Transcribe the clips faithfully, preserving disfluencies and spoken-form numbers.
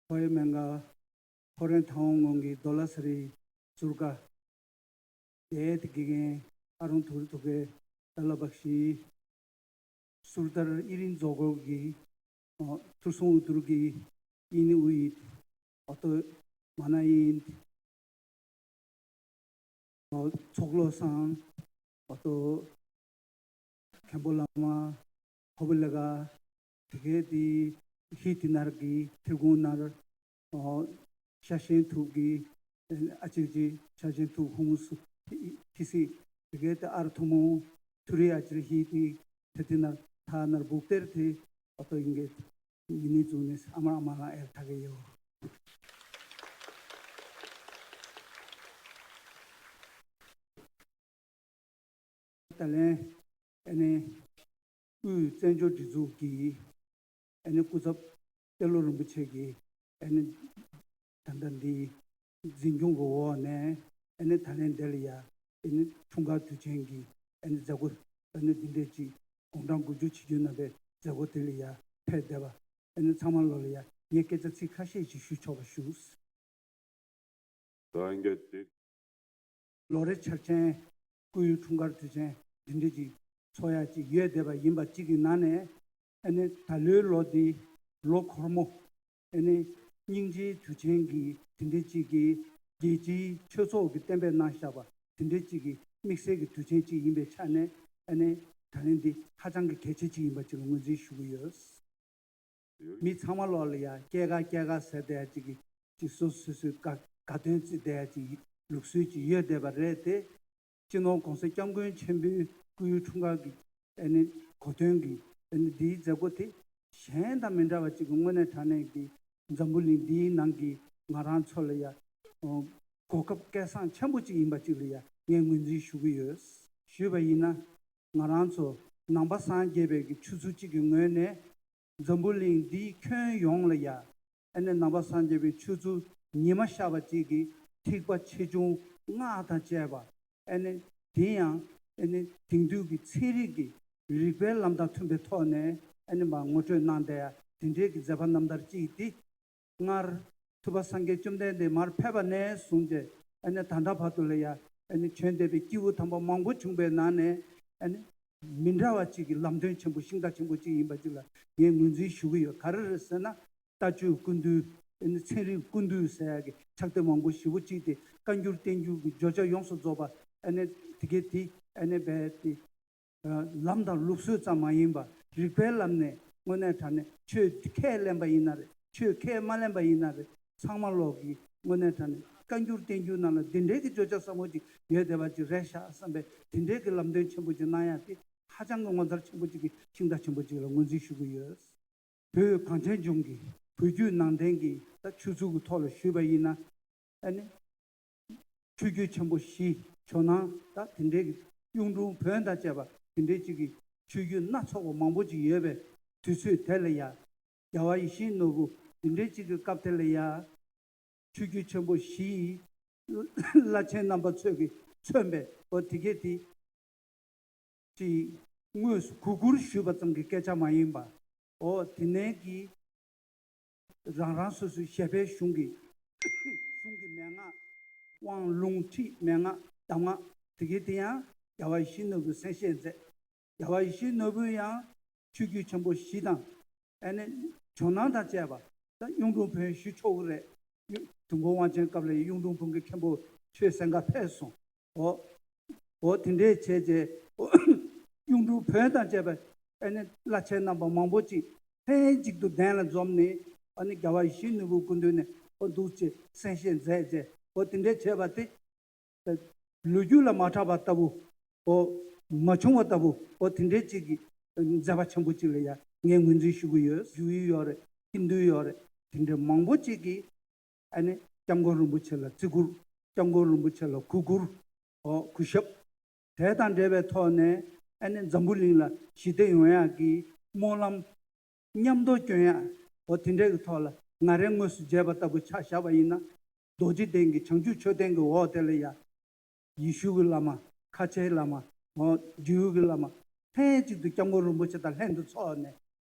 ཧོ་ཡེ་མན་ག་ཧོ་རན་ཐའོ་ངོན་གྱི་རྡོ་ལ་ས་རི་ཟུར་ཀ་དེ་དེ་དགེ་རྒན་ཨ་རོང་དུར་ཐུ་གེ་ཏ་ལ་བག་ཤི་ཟུར་དར་ཨི་རིན་རྫོགས་སྐོར་གྱི་ཨ་ཐུར་སོང་ཨུ་དུར་གྱི་ཨིན་ཨུ་ཡིད་ཨོ་ཏོ་མ་ན་ཡིན། ཚོགས་བློ་བཟང་། ཨ་ཏོ་མཁན་པོ་བླ་མ་ཧོ་བི་ལ་ག་དེ་གའི་དེ་ཧི་དི་ནར་གི་ཐིར་གུང་ནར། ཤ་ཤེན་ཐུབ་ཀྱི་ཨ་ཅིག་ཅིག་ཤ་ཤེན་ཐུབ་ཧུང་སུ་ཐི་སི་དེ་གའི་དེ་ཨར་ཐུ་མོ་ཐུ་རི་ཨ་ཅིག་ཧི་དི་ཐི་དི་ནར་ཐ་ནར་བུག་ཏེར་དེ་ཨ་ཏོ་ཡིན་གི་མི་ནི་ཙུ་ནི་ཨ་མ་ཨ་མ་ལ་ཨེར་ཐ་གི་ཡོ། ད་ལན་ཨ་ནི་དབུས་བཙན་བྱོལ་སྒྲིག་འཛུགས་ཀྱི་ཨ་ནི་སྐུ་ཚབ་ཏེ་ལོ་རིན་པོ་ཆེ་གིས་ཨ་ནི་ད་ལྟ་འདི་འཛིན་སྐྱོང་གི་འོག་ནས་ཨ་ནི་ད་ལན་འདི་ལ་ཡ་ཨ་ནི་འཁྲུངས་སྐར་དུས་ཆེན་གྱི་ཨ་ནི་མཛད་སྒོ་ཨ་ནི་འདི་འདྲས་ཅིག་དགུང་གྲངས་དགུ་བཅུ་ཆིག་བརྒྱུད་གནང་བའི་མཛད་སྒོ་དེ་ལ་ཡ་ཕེབས་བསྡད་པ་ཨ་ནི་ཚང་མ་ལོ་ལ་ཡ་ངས་སྐད་ཆ་ཚིག་ཁ་ཤས་ཤིག་ཞུ་ཆོག་པ་ཞུ། ལོ་རེ་འཆར་ཅན་སྐུའི་འཁྲུངས་སྐར་དུས་ཆེན་འདི་འདྲ་ཅིག་འཚོགས་ཡ་ཅིག་ཡོད་བསྡད་པ་ཡིན་པ་གཅིག་གི་ནང་ནས་ཨ་ནི་ད་ལོའི་ལོ་འདི་ལོ་འཁོར་མོ་ཨ་ནི་སྙིང་རྗེའི་དུས་ཆེན་གྱི་དེ་འདྲ་ཅིག་གི་རྒྱལ་སྤྱིའི་ཆོས་ཚོགས་ཀྱི་གཏན་འབེབས་གནང་བཞག་པ་དེ་འདྲ་ཅིག་གི་དམིགས་བསལ་གྱི་དུས་ཆེན་ཅིག་ཡིན་པའི་ཆ་ནས་ཨ་ནི་ད་ལན་འདི་ཧ་ཅང་གི་གལ་ཆེ་ཅིག་ཡིན་པ་ཅིག་ལ་ངོས་འཛིན་ཞུ་གི་ཡོད། མི་ཚང་མ་ལོག་ལ་ཡ་སྐྱེས་སྐར་སྐྱེས་སྐར་ཟེར་བསྡད་ཡ་ཅིག་གི་ཅིག་སོ་སོ་སོའི་དགའ་དགའ་སྟོན་བརྩི་བསྡད་ཡ་ཅིག་ལུགས་སྲོལ་ཅིག་ཡོད་བསྡད་པ་རེད་དེ། སྤྱི་ནོར་༸གོང་ས་༸སྐྱབས་མགོན་ཆེན་པོའི་སྐུའི་འཁྲུངས་སྐར་གྱི་ཨ་ནི་གོ་སྟོན་གྱི་ཨ་ནི་འདིའི་མཛད་སྒོ་དེ་གཞན་དང་མི་འདྲ་བ་ཅིག་གི་དངོས་གནས་དྲང་གནས་ཀྱི་འཛམ་བུ་གླིང་འདིའི་ནང་གི་ང་རང་ཚོ་ལ་ཡ་གོ་སྐབས་སྐལ་བཟང་ཆེན་པོ་ཅིག་ཡིན་པ་ཅིག་ལ་ཡ་ངས་ངོས་འཛིན་ཞུ་གི་ཡོད། ཞུས་པ་ཡིན་ན་ང་རང་ཚོ་ནང་པ་སངས་རྒྱས་པའི་གི་ཆོས་ཚུལ་གཅིག་གི་ངོས་ནས། འཛམ་བུ་གླིང་འདིའི་ཁྱོན་ཡོངས་ལ་ཡ། ཨ་ནི་ནང་པ་སངས་རྒྱས་པའི་ཆོས་ཚུལ་ཉི་མ་ཤར་བ་གཅིག་གི་ཐེག་པ་ཆེ་ཆུང་སྔགས་དང་བཅས་པ། ཨ་ནི་དེ་ཡང་ཨ་ནི་དེང་དུས་ཀྱི་ཚན་རིག་གི་རིག་པའི་ལམ་དང་མཐུན་པའི་ཐོག་ནས་ཨ་ནི་མར་ངོ་སྤྲོད་གནང་བསྡད་ཡ་དེ་འདྲའི་གི་མཛད་པ་རྣམ་ཐར་གཅིག་སྟེ། སྔར་ཐུབ་པ་སངས་རྒྱས་བཅོམ་ལྡན་འདས་མར་ཕེབས་པ་ནས་བཟུང་སྟེ་ཨ་ནི་ད་ལྟ་བར་དུ་ལ་ཡ་ཨ་ནི་བྱོན་བསྡད་པའི་སྐྱེས་བུ་དམ་པ་མང་པོ་བྱུང་པའི་ནང་ནས་ཨ་ནི་མི་འདྲ་བ་ཅིག་གི་ལམ་སྟོན་ཆེན་པོ་ཤིང་རྟ་ཆེན་པོ་ཅིག་ཡིན་པ་ཅིག་ལ་ངས་ངོས་འཛིན་ཞུ་གི་ཡོད། ག་རེ་རེད་ཟེར་ན་ལྟ་སྤྱོད་ཀུན་འདུས་ཨ་ནི་ཚན་རིག་ཀུན་འདུས་ཟེར་ཡ་གི་ཕྱག་དེབ་མང་པོ་ཞེ་པོ་ཅིག་དེ་བཀའ་འགྱུར་བསྟན་འགྱུར་གྱི་བརྗོད་བྱ་ཡོངས་སུ་རྫོགས་པ་ཨ་ནི་དེ་གའི་དེ་ཨ་ནི་རྦད་དེ། ལམ་དང་ལུགས་སྲོལ་ཙམ་མ་ཡིན་པར་རིག་པའི་ལམ་ནས་དངོས་གནས་དྲང་གནས་ཆོས་ཁས་ལེན་པ་ཡིན་ན་རེད། ཆོས་ཁས་མ་ལེན་པ་ཡིན་ན་རེད། ཚང་མ་ལོག་གིས་དངོས་གནས་དྲང་གནས་བཀའ་འགྱུར་བསྟན་འགྱུར་ནང་ལ་འདི་འདྲའི་གི་བརྗོད་བྱ་ཟབ་མོ་ཅིག་ཡོད་བསྡད་པ་ཅིག་རེད་ཤག་བསམ་པའི་དེ་འདྲའི་གི་ལམ་སྟོན་ཆེན་པོ་ཅིག་གནང་ཡ་དེ་ཧ་ཅང་གི་ངོ་མཚར་ཆེན་པོ་ཅིག་གི་ཤིང་རྟ་ཆེན་པོ་ཅིག་ལ་ངོས་འཛིན་ཞུ་གི་ཡོད། བོད་གངས་ཅན་ལྗོངས་ཀྱི་བོད་བརྒྱུད་ནང་བསྟན་གྱི་ད་ཆོས་ཚུལ་གྱི་ཐོག་ལ་ཞུས་པ་ཡིན་ན། ཨ་ནི། ཆོས་བརྒྱུད་ཆེན་པོ་བཞི་ཇོ་ནང་ད་དེ་འདྲའི་གི་གཡུང་དྲུང་བོན་དང་བཅས་པ་དེ་འདྲའི་ཅིག་གི་ཆོས་བརྒྱུད་སྣ་ཚོགས་པ་མང་པོ་ཅིག་ཡོད་པའི་དུས་ཚོད་དེ་ལ་ཡ། རྒྱལ་བ་ཡིད་བཞིན་ནོར་བུ་དེ་འདྲའི་ཅིག་གི་སྐབས་དེ་ལ་ཡ། ཆོས་བརྒྱུད་ཆེན་པོ་བཞི་ཡི་བླ་ཆེན་རྣམ་པ་ཚོས་ཀྱིས་མཚོན་པའི་འོ་དེ་གས་དེ། ཅིག་དངོས་སུ་གུས་བཀུར་ཞུས་པ་ཙམ་གྱི་སྐད་ཆ་མ་ཡིན་པ། འོ་དེ་ནས་ཀྱི་རང་རང་སོ་སོའི་ཞབས་པད་གཞུང་གི་གཞུང་གི་མན་ངག་དབང་ལུང་ཁྲིད་མན་ངག་གདམས་ངག་དེ་གའི་དེ་ཡང་རྒྱལ་བ་ཡིད་བཞིན་ནོར་བུས་གསན་བཞེས་མཛད། རྒྱལ་བ་ཡིད་བཞིན་ནོར་བུས་ཡང་ཆོས་བརྒྱུད་ཆེན་པོ་བཞི་དང་ཨ་ནི་ཇོ་ནང་དང་བཅས་པ་ད་གཡུང་དྲུང་བོན་ཞུ་ཆོག་གི་རེད། དུས་འཁོར་དབང་ཆེན་སྐབས་ལ་གཡུང་དྲུང་བོན་གྱི་མཁན་པོ་ཆོས་གསན་ག་ཕེབས་སོང་། འོ། འོ་དེ་འདྲས་བྱས་རྗེས་གཡུང་དྲུང་བོན་དང་བཅས་པའི་ཨ་ནི་བླ་ཆེན་རྣམ་པ་མང་པོ་ཅིག་ལྷན་ཅིག་ཏུ་གདན་ལ་འཛོམས་ནས་ཨ་ནི་རྒྱལ་བ་ཡིད་བཞིན་ནོར་བུའི་སྐུ་མདུན་ནས་འོ་འདུག་ཅེས་གསན་བཞེས་མཛད་རྗེས་འོ་དེ་འདྲས་བྱས་པ་དེ་ལོ་རྒྱུས་ལ་མ་གྲགས་པ་ལྟ་བུ་འོ་མ་བྱུང་བ་ལྟ་བུ་འོ་དེ་འདྲས་ཅིག་གི་མཛད་པ་ཆེན་པོ་ཅིག་ལ་ཡང་ངས་ངོས་འཛིན་ཞུ་གི་ཡོད། ཇུ་ཡི་ཡོད་རེད། ཧིན་དུ་ཡོད་རེད། དེ་འདྲས་མང་པོ་ཅིག་གིས། ཨ་ནི་སྐྱབས་མགོན་རིན་པོ་ཆེ་ལ་བརྩི་བཀུར། སྐྱབས་མགོན་རིན་པོ་ཆེ་ལ་གུས་བཀུར། འོ་གུས་ཞབས། དེ་དང་འབྲེལ་བའི་ཐོག་ནས་ཨ་ནི་འཛམ་བུ་གླིང་ལ་ཞི་བདེ་ཡོང་ཡག་གི་སྨོན་ལམ་མཉམ་དུ་སྐྱོན་ཡག་འོ་དེ་འདྲའི་གི་ཐོག་ལ་ང་རའི་དངོས་སུ་མཇལ་བ་ལྟ་བུ་ཆ་བཞག་པ་ཡིན་ན། རྡོ་རྗེ་གདན་གྱི་བྱང་ཆུབ་མཆོད་རྟེན་གྱི་འོག་དེ་ལ་ཡ། ཡེ་ཤུ་གི་བླ་མ། ཁ་ཆེའི་བླ་མ། འོ་ཇིའུ་གི་བླ་མ། ལྷན་ཅིག་ཏུ་སྐྱབས་མགོན་རིན་པོ་ཆེ་དང་ལྷན་དུ་ཚོགས་ནས་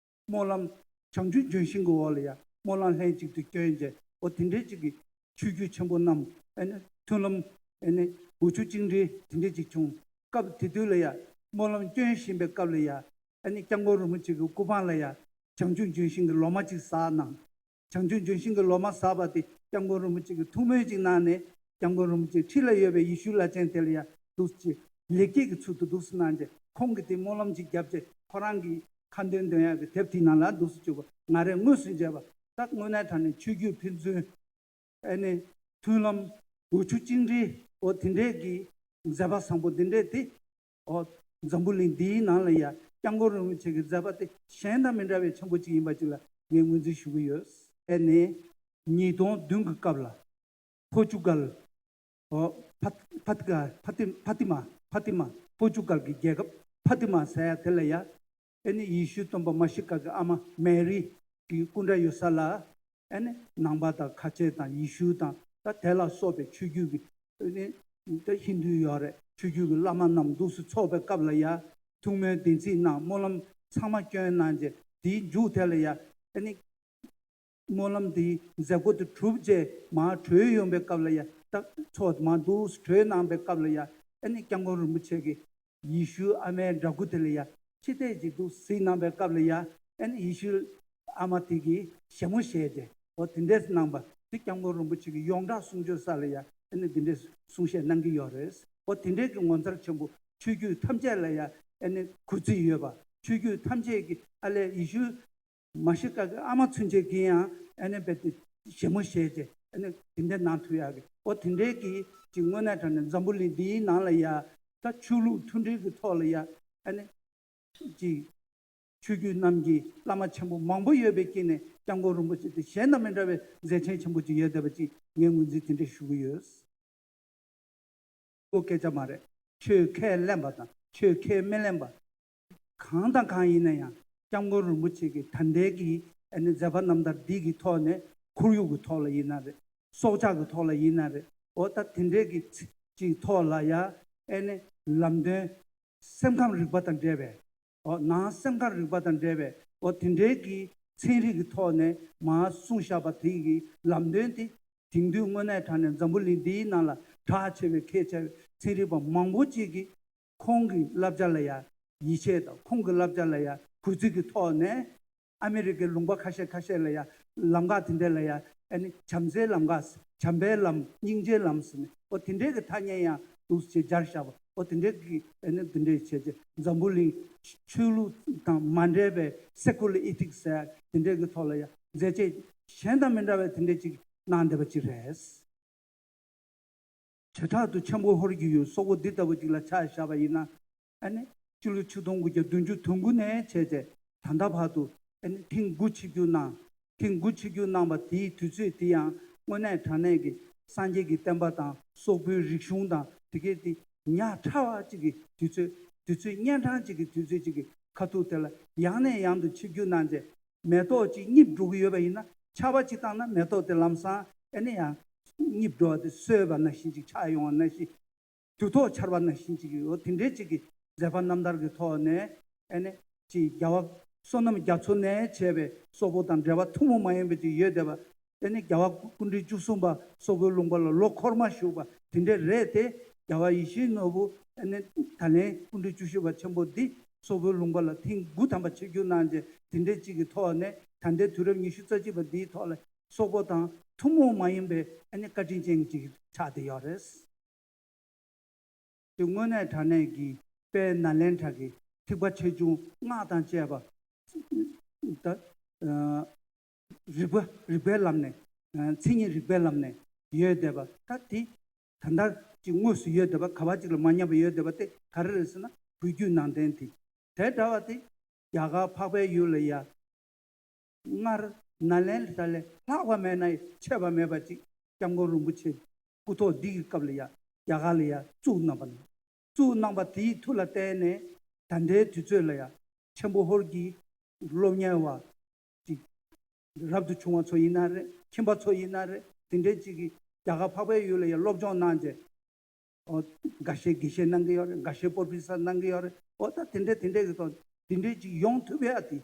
སྨོན་ལམ་ བྱང་ཆུབ་ལྗོན་ཤིང་གི་འོག་ལ་ཡ་སྨོན་ལམ་ལྷན་ཅིག་ཏུ་བསྐྱོན་བྱས། འོ་དེ་འདྲའི་ཅིག་གི་ཆོས་བརྒྱུད་ཆེན་པོ་རྣམས་ཨ་ནི་མཐུན་ལམ་ཨ་ནི་འུ་ཆུ་གཅིག་འདྲེས་དེ་འདྲའི་ཅིག་བྱུང་། སྐབས་དེ་དུས་ལ་ཡ་སྨོན་ལམ་བསྐྱོན་བཞིན་པའི་སྐབས་ལ་ཡ་ཨ་ནི་སྐྱབས་མགོན་རིན་པོ་ཆེ་གི་སྐུ་པང་ལ་ཡ་བྱང་ཆུབ་ལྗོན་ཤིང་གི་ལོ་མ་ཅིག་ཟགས་གནང་། བྱང་ཆུབ་ལྗོན་ཤིང་གི་ལོ་མ་ཟགས་པ་དེ་སྐྱབས་མགོན་རིན་པོ་ཆེ་གི་ཐུགས་སྨོན་ཅིག་གནང་ནས། སྐྱབས་མགོན་རིན་པོ་ཆེ་ཁྲི་ལ་ཡོད་པའི་ཡེ་ཤུའི་བླ་ཆེན་དེ་ལ་ཡང་འདུག་སེ་ལེགས་སྐྱེས་ཀྱི་ཚུལ་དུ་འདུག་སེ་གནང་རྗེས། ཁོང་གིས་དེ་སྨོན་ལམ་ཅིག་བརྒྱབ་རྗེས། ཁོ་རང་གི་ཁ་འདོན་འདོན་ཡག་གི་དེབ་དེའི་ནང་ལ་འདུག་སེ་བཅུག་པ། ང་རས་དངོས་སུ་མཇལ་བ། ད་དངོས་གནས་དྲང་གནས་ཆོས་བརྒྱུད་ཕན་ཚུན། ཨ་ནི་མཐུན་ལམ། འུ་ཆུ་གཅིག་འདྲེས། འོ་དེ་འདྲས་ཀྱི་མཛད་པ་བཟང་པོ་འདི་འདྲས་དེ། འོ་འཛམ་བུ་གླིང་འདིའི་ནང་ལ་ཡ་སྐྱབས་མགོན་རིན་པོ་ཆེ་གི་མཛད་པ་དེ་གཞན་དང་མི་འདྲ་བའི་ཆེན་པོ་ཅིག་ཡིན་པ་ཅིག་ལ་ངས་ངོས་འཛིན་ཞུ་གི་ཡོད། ཨ་ནི་ཉིས་སྟོང་བདུན་གྱི་སྐབས་ལ། ཕོ་ཅུ་གལ། འོ་ཕ་ཕ་ཏི་ཀ་ཕ་ཏི་ཕ་ཏི་མ་ཕ་ཏི་མ་ཕོ་ཅུ་གལ་གྱི་རྒྱལ་ཁབ་ཕ་ཏི་མ་ཟེར་ཡ་དེ་ལ་ཡ། ཨ་ནི་ཡེ་ཤུའི་སྟོན་པ་མ་ཤི་ཀ་གི་ཨ་མ་མེ་རི་གི་སྐུ་འདྲ་ཡོད་ས་ལ། ཨ་ནི་ནང་པ་དང་ཁ་ཆེ་དང་ཡེ་ཤུ་དང་ད་དེ་ལ་སོགས་པའི་ཆོས་བརྒྱུད་ཀྱི། ཨ་ནི་ད་ཧིན་དུ་ཡོད་རེད། ཆོས་བརྒྱུད་ཀྱི་བླ་མ་རྣམས་འདུག་སེ་ཚོགས་པའི་སྐབས་ལ་ཡ། ཐུགས་སྨོན་བདེན་ཚིག་གནང་། སྨོན་ལམ་ཚང་མ་བསྐྱོན་གནང་རྗེས། དེའི་མཇུག་དེ་ལ་ཡ། ཨ་ནི་སྨོན་ལམ་དེའི་མཛད་སྒོ་དེ་གྲུབ་རྗེས་མར་བྲོས་ཡོང་པའི་སྐབས་ལ་ཡ། ད་ཚོགས་མར་འདུག་སེ་བྲོས་གནང་པའི་སྐབས་ལ་ཡ། ཨ་ནི་སྐྱབས་མགོན་རིན་པོ་ཆེ་གིས་ཡེ་ཤུའི་ཨ་མའི་འདྲ་སྐུ་དེ་ལ་ཡ་ཕྱི་བལྟས་ཅིག་འདུག་གཟིགས་གནང་པའི་སྐབས་ལ་ཡ། ཨ་ནི་ཡེ་ཤུའི་ཨ་མ་དེ་གིས་བཞད་མོ་བཞད་དེ། འོ་དེ་འདྲས་གནང་པ་དེ་སྐྱབས་མགོན་རིན་པོ་ཆེ་གི་ཡོངས་གྲགས་གསུང་ཆོས་ས་ལ་ཡ། ཨ་ནི་དེ་འདྲས་གསུང་བཤད་གནང་གི་ཡོད་རེད། འོ་དེ་འདྲས་ཀྱི་ངོ་མཚར་ཆེན་པོ་ཆོས་བརྒྱུད་ཐམས་ཅད་ལ་ཡ། ཨ་ནི་གུས་བརྩི་ཡོད་པ། ཆོས་བརྒྱུད་ཐམས་ཅད་ཀྱི་ཨ་ལས་ཡེ་ཤུ་མ་ཤི་ཀ་གི་ཨ་མ་ཚུན་ཆད་ཀྱིས་ཡང་ཨ་ནི་རྦད་དེ་བཞད་མོ་བཞད་རྗེས། ཨ་ནི་དེ་འདྲ་གནང་ཐུབ་ཡག་གི། འོ་དེ་འདྲའི་གི་ཅིག་དངོས་གནས་དྲང་གནས་འཛམ་བུ་གླིང་འདིའི་ནང་ལ་ཡ། ད་ཆོས་ལུགས་མཐུན་སྒྲིལ་གྱི་ཐོག་ལ་ཡ། ཨ་ནི་ཅིག་ཆོས་བརྒྱུད་རྣམས་ཀྱི་བླ་མ་ཆེན་པོ་མང་པོ་ཡོད་པའི་དཀྱིལ་ནས་སྐྱབས་མགོན་རིན་པོ་ཆེ་དེ་གཞན་དང་མི་འདྲ་བའི་མཛད་ཆེན་ཆེན་པོ་ཅིག་ཡོད་བསྡད་པ་ཅིག་ངས་ངོས་འཛིན་དེ་འདྲ་ཞུ་གི་ཡོད། ཁོ་སྐད་ཆ་མ་རེད། ཆོས་ཁས་ལེན་པ་དང་ཆོས་ཁས་མི་ལེན་པ། གང་དང་གང་ཡིན་ན་ཡང་སྐྱབས་མགོན་རིན་པོ་ཆེ་གི་ད་ལྟའི་གི་ཨ་ནི་མཛད་པ་རྣམ་ཐར་འདི་གི་ཐོག་ནས། ཁོར་ཡུག་གི་ཐོག་ལ་ཡིན་ན་རེད། སྲོག་ཆགས་ཀྱི་ཐོག་ལ་ཡིན་ན་རེད། འོ་ད་དེ་འདྲའི་གི་ཚིག་ཅིག་ཐོག་ལ་ཡ། ཨ་ནི་ལམ་སྟོན། སེམས་ཁམས་རིག་པ་དང་འབྲེལ་བའི། འོ་ནང་སེམས་ཁམས་རིག་པ་དང་འབྲེལ་བའི། འོ་དེ་འདྲའི་གི་ཚན་རིག་གི་ཐོག་ནས་མར་གསུངས་བཞག་པ་དེ་གི་ལམ་སྟོན་དེ། དེང་དུས་དངོས་གནས་དྲང་གནས་འཛམ་བུ་གླིང་འདིའི་ནང་ལ་གྲགས་ཆེ་བའི་མཁས་ཆེ་བའི་ཚན་རིག་པ་མང་པོ་ཅིག་གིས་ཁོང་གི་བསླབ་བྱ་ལ་ཡ་ཡིད་ཆེས་དང་། ཁོང་གི་བསླབ་བྱ་ལ་ཡ་གུས་བརྩི་གི་ཐོག་ནས། ཨ་མི་རི་ཀའི་ལུང་པ་ཁ་ཤས་ཁ་ཤས་ལ་ཡ་ལམ་ཁ་དེ་འདྲ་ལ་ཡ། ཨ་ནི་བྱམས་བརྩེའི་ལམ་ཁ། བྱམས་པའི་ལམ། སྙིང་རྗེའི་ལམ་ཟེར་ནས། འོ་དེ་འདྲའི་གི་ཐ་སྙད་ཡང་འདུག་སེ་སྦྱར་བཞག་པ། འོ་དེ་འདྲའི་གི་ཨ་ནི་དེ་འདྲའི་བྱས་རྗེས་འཛམ་བུ་གླིང་ཆོས་ལུགས་དང་མ་འབྲེལ་བའི་སེ་ཀུ་ལར་ཨི་ཐིག་སི་ཟེར་དེ་འདྲའི་གི་ཐོག་ལ་ཡ་མཛད་རྗེས་གཞན་དང་མི་འདྲ་བའི་དེ་འདྲའི་ཅིག་གནང་བསྡད་པ་ཅིག་རེད། བྱེ་བྲག་ཏུ་ཆེན་པོ་ཧོར་གྱི་ཡུལ་སོག་པོ་འདི་ལྟ་བུ་ཅིག་ལ་ཆ་བཞག་པ་ཡིན་ན། ཨ་ནི་སྤྱི་ལོ་ཆིག་སྟོང་དགུ་བརྒྱ་བདུན་ཅུ་དོན་དགུ་ནས་བྱས་ཏེ་ད་ལྟ་བར་དུ། ཨ་ནི་ཐེངས་དགུ་ཆིབས་བསྒྱུར་གནང་། ཐེངས་དགུ་ཆིབས་བསྒྱུར་གནང་བ་དེའི་དུས་ཚོད་དེ་ཡང་དངོས་གནས་དྲང་གནས་ཀྱི་སངས་རྒྱས་ཀྱི་བསྟན་པ་དང་སོག་པོའི་རིག་གཞུང་དང་དེ་གའི་དེ་ཉག་ཕྲ་བ་ཅིག་གི་དུས་ཚོད། དུས་ཚོད་གཉན་འཕྲང་ཅིག་གི་དུས་ཚོད་ཅིག་གི་ཁ་ཐུག་དེ་ལ་ཡང་ནས་ཡང་དུ་ཆིབས་བསྒྱུར་གནང་རྗེས། མེ་ཏོག་ཅིག་རྙིད་འགྲོ་གི་ཡོད་པ་ཡིན་ན། ཆར་པ་ཅིག་བཏང་ན་མེ་ཏོག་དེ་ལམ་སང་ཨ་ནི་ཡང་རྙིད་འགྲོ་བ་དེ་སོས་པ་ནང་བཞིན་ཅིག་ཆགས་ཡོང་བ་ནང་བཞིན། དུས་ཐོག་ཆར་པ་ནང་བཞིན་ཅིག་ཡོད། དེ་འདྲའི་ཅིག་གི་མཛད་པ་རྣམ་ཐར་གྱི་ཐོག་ནས། ཨ་ནི་ཅིག་རྒྱལ་བ་བསོད་ནམས་རྒྱ་མཚོ་ནས་བྱས་པའི་སོག་པོ་དང་འབྲེལ་བ་ཐུན་མོང་མ་ཡིན་པ་ཅིག་ཡོད་བསྡད་པ། ཨ་ནི་རྒྱལ་བ་སྐུ་ཕྲེང་བཅུ་གསུམ་པ་སོག་པོའི་ལུང་པ་ལ་ལོ་འཁོར་མ་བཞུགས་པ་དེ་འདྲ་རེད་དེ། རྒྱལ་བ་ཡིད་བཞིན་ནོར་བུ། ཨ་ནི་ད་ལན་སྐུ་ཕྲེང་བཅུ་བཞི་པ་ཆེན་པོ་འདི་སོག་པོའི་ལུང་པ་ལ་ཐེངས་དགུ་ཐམ་པ་ཆིབས་བསྒྱུར་གནང་རྗེས། དེ་འདྲའི་ཅིག་གི་ཐོག་ནས་ད་ལྟའི་དུས་རབས་ཉི་ཤུ་རྩ་གཅིག་པ་འདིའི་ཐོག་ལ་སོག་པོ་དང་ཐུན་མོང་མ་ཡིན་པའི་ཨ་ནི་བཀའ་དྲིན་ཅན་ཅིག་ཆགས་བསྡད་ཡོད་རེད། དེ་དངོས་གནས་དྲང་གནས་ཀྱི་དཔལ་ནཱ་ལེནྡྲ་གི་ཐེག་པ་ཆེ་ཆུང་སྔགས་དང་བཅས་པ། ད་རིག་པ་རིག་པའི་ལམ་ནས། མཚན་ཉིད་རིག་པའི་ལམ་ནས་ཡོད་བསྡད་པ། ད་དེ་ད་ལྟ་ཅིག་དངོས་སུ་ཡོད་བསྡད་པ། ག་བ་ཅིག་ལ་མ་ཉམས་པ་ཡོད་བསྡད་པ་དེ་ག་རེ་རེད་ཟེར་ན། བོད་བརྒྱུད་ནང་བསྟན་དེ། དེ་འདྲ་བ་དེ་རྒྱ་གར་འཕགས་པའི་ཡུལ་ལ་ཡ། སྔར་ནཱ་ལེནྡྲ་ལས་ལྷག་པ་མེད་ན་ཆད་པ་མེད་པ་ཅིག་སྐྱབས་མགོན་རིན་པོ་ཆེ་སྐུ་ཐོག་འདི་གི་སྐབས་ལ་ཡ་རྒྱ་གར་ལ་ཡ་བཙུགས་གནང་བ་ནི། བཙུགས་གནང་བ་དེའི་མཐུ་ལ་བརྟེན་ནས་ད་ལྟའི་དུས་ཚོད་ལ་ཡ་ཆེན་པོ་ཧོར་གྱི་སློབ་གཉེར་བ་ཅིག་རབ་ཏུ་བྱུང་བ་ཚོ་ཡིན་ན་རེད། ཁྱིམ་པ་ཚོ་ཡིན་ན་རེད། དེ་འདྲའི་ཅིག་གིས་རྒྱ་གར་འཕགས་པའི་ཡུལ་ལ་ཡ་སློབ་སྦྱོང་གནང་རྗེས། འོ། འགའ་ཤས་དགེ་བཤེས་གནང་གི་ཡོད་རེད། འགའ་ཤས་པོར་ཕི་སར་གནང་གི་ཡོད་རེད། འོ། ད་དེ་འདྲས་དེ་འདྲས་ཀྱི་ཐོག་དེ་འདྲས་ཅིག་ཡོང་ཐུབ་ཡ་དེ་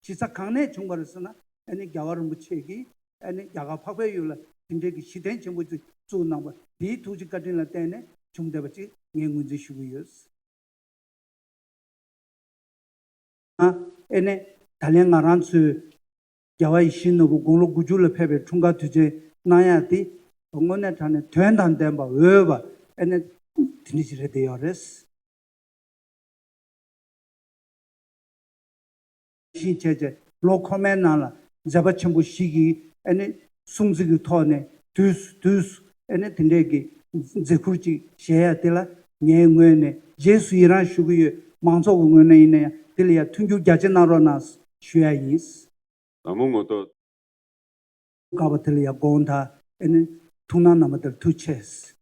གཞི་རྩ་གང་ནས་བྱུང་བ་རེད་ཟེར་ན། ཨ་ནི་རྒྱལ་བ་རིན་པོ་ཆེ་གིས་ཨ་ནི་རྒྱ་གར་འཕགས་པའི་ཡུལ་ལ་དེ་འདྲའི་གི་གཞི་རྟེན་ཆེན་པོ་ཅིག་བཙུགས་གནང་བ་དེའི་ཐུགས་རྗེ་བཀའ་དྲིན་ལ་བརྟེན་ནས་བྱུང་བསྡད་པ་ཅིག་ངས་ངོས་འཛིན་ཞུ་གི་ཡོད། ཨ་ཨེ་ནས་ད་ལན་ང་རང་ཚོས་རྒྱལ་བ་ཡིད་བཞིན་ནོར་བུ་དགུང་ལོ་དགུ་བཅུ་ལ་ཕེབས་པའི་འཁྲུངས་སྐར་དུས་ཆེན་གནང་ཡག་དེ་དངོས་གནས་དྲང་གནས་དོན་དང་ལྡན་པ་འོས་པ་ཨེ་ནས་དེ་འདྲ་ཞིག་རེད་བསྡད་ཡོད་རེད། ཤིང་བྱས་བྱས་ལོ་འཁོར་མའི་ནང་ལ་མཛད་པ་ཆེན་པོ་ཞིག་གིས་ཨེ་ནི་སྲུང་བརྩི་གི་ཐོག་ནས་དུས་སུ་དུས་སུ་ཨེ་ནི་དེ་འདྲས་ཀྱི་མཛད་ཁུར་ཅིག་བཞེས་ཡ་དེ་ལ་ངའི་ངོས་ནས་རྗེས་སུ་ཡི་རང་ཞུ་གི་ཡོད། མང་ཚོགས་ཀྱི་ངོས་ནས་ཡིན་ན་ཡང་དེ་ལ་ཡང་མཐུན་འགྱུར་རྒྱ་ཆེ་གནང་རོགས་གནང་ཞུ་ཡ་ཡིན། ལ་མོ་ངོ་ཏོ། དཀའ་བ་དེ་ལ་ཡང་དགོངས་དག་ཨེ་ནི་ཐུགས་སྣང་གནང་བ་དེར་ཐུགས་རྗེ་ཆེ།